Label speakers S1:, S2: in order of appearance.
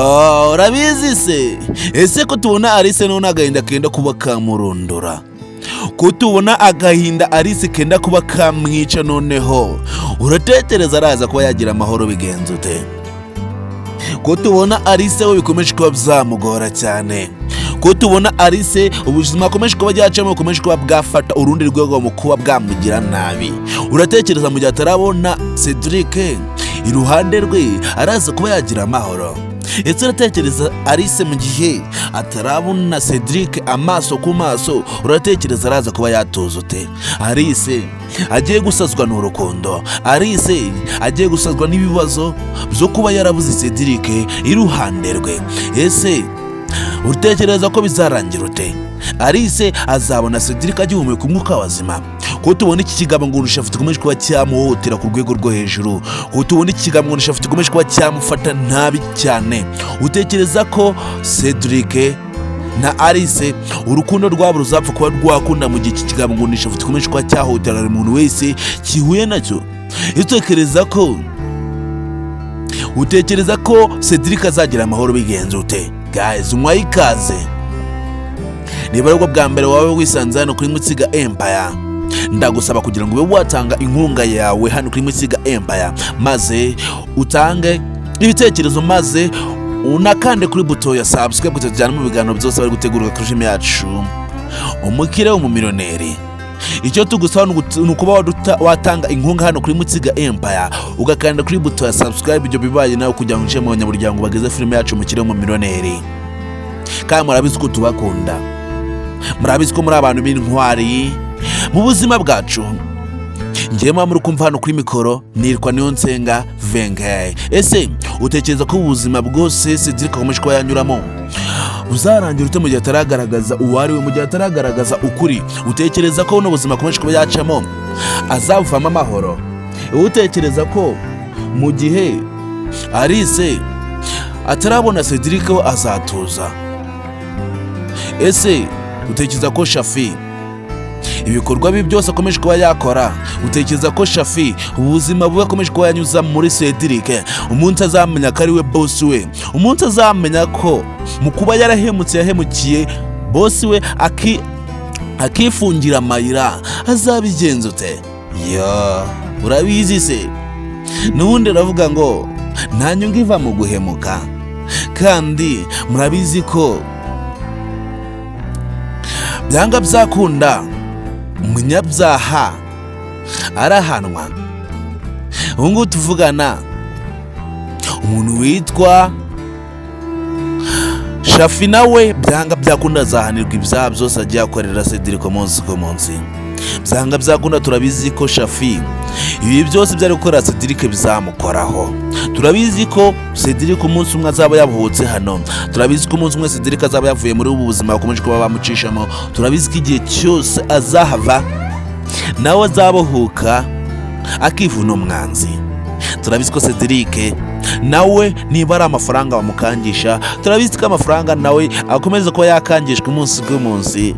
S1: Urabizi se? Ese ko tubona Alice none agahinda kenda kuba kamurundura, ko tubona agahinda Alice kenda kuba kamwica, noneho uratekereza araza kuba yagira amahoro bigenze ute? Ko tubona Alice we bikomeje kuba byamugora cyane, ko tubona Alice ubuzima akomeje kuba yacamo bukomeje kuba bwafata urundi rwego mu kuba bwamugira nabi, uratekereza mu gihe atarabona Cedric iruhande rwe araza kuba yagira amahoro? Ese uratekereza Alice mu gihe atarabona Cedric amaso ku maso, uratekereza araza kuba yatuza ute? Alice agiye gusazwa n'urukundo, Alice agiye gusazwa n'ibibazo byo kuba yarabuze Cedric iruhande rwe. Ese utekereza ko bizarangira ute? Alice azabona Cedric agihumeka umwuka wazima? Ko tubona iki kigabo ngo Shafi gikomeje kuba cyamuhohotera ku rwego rwo hejuru, ko tubona iki kigabo ngo Shafi gikomeje kuba cyamufata nabi cyane, utekereza ko Cedric na Alice urukundo rwabo ruzapfa kuba rwakunda mu gihe iki kigabo ngo Shafi gikomeje kuba cyahotera buri muntu wese kihuye nacyo? Utekereza ko Cedric azagira amahoro bigenze ute? Guys, unywaye ikaze. Niba aribwo bwa mbere waba wisanze hano kuri Mutsiga Empire, ndagusaba kugira ngo ube watanga inkunga yawe hano kuri Mutsiga Empire, maze utange ibitekerezo, maze unakande kuri buto ya subscribe kugira tujyane mu biganiro byose bari gutegurwa kuri filime yacu Umukire w'Umumiliyoneri. Icyo tugusaba ni ukuba watanga inkunga hano kuri Mutsiga Empire, ugakanda kuri buto ya subscribe. Ibyo bibaye nawe kugira ngo winjire mu banyamuryango bageze filime yacu Umukire w'Umumiliyoneri. Kandi murabizi ko tubakunda, murabizi ko muri abantu b'intwari mu buzima bwacu. Ngewe muba muri kumva hano kuri mikoro nitwa Niyo Nsenga Vengayi. Ese utekereza ko ubuzima bwose Cedric akomeje kuba yanyuramo uzarangira ute mu gihe ataragaragaza uwo ari we, mu gihe ataragaragaza ukuri? Utekereza ko buno buzima akomeje kuba yacamo azabuvamo amahoro? Utekereza ko mu gihe Alice atarabona Cedric we azatuza? Ese utekereza ko Shafi ibikorwa bibi byose akomeje kuba yakora, utekereza ko Shafi ubuzima bubi akomeje kuba yanyuza muri Cedric, umunsi azamenya ko ari we bosi we, umunsi azamenya ko mu kuba yarahemutse yahemukiye bosi we akifungira amayira, azabigenza ute? Yo, urabizi se? N'ubundi aravuga ngo nta nyungu iva mu guhemuka, kandi murabizi ko byanga byakunda umunyabyaha arahanwa. Ubu ngubu tuvugana, umuntu witwa Shafi nawe byanga byakunda azahanirwa ibyaha byose agiye akorera Cedric umunsi ku munsi. Byanga byakunda turabizi ko Shafi ibi byose byari gukorera Cedric bizamukoraho. Turabizi ko Cedric umunsi umwe azaba yabuhutse hano, turabizi ko umunsi umwe Cedric azaba yavuye muri ubu buzima bakomeje kuba bamucishamo, turabizi ko igihe cyose azahava nawe azabohuka akivuna umwanzi. Turabizi ko Cedric nawe niba ari amafaranga bamukangisha, turabizi ko amafaranga nawe akomeza kuba yakangishwa umunsi ku munsi.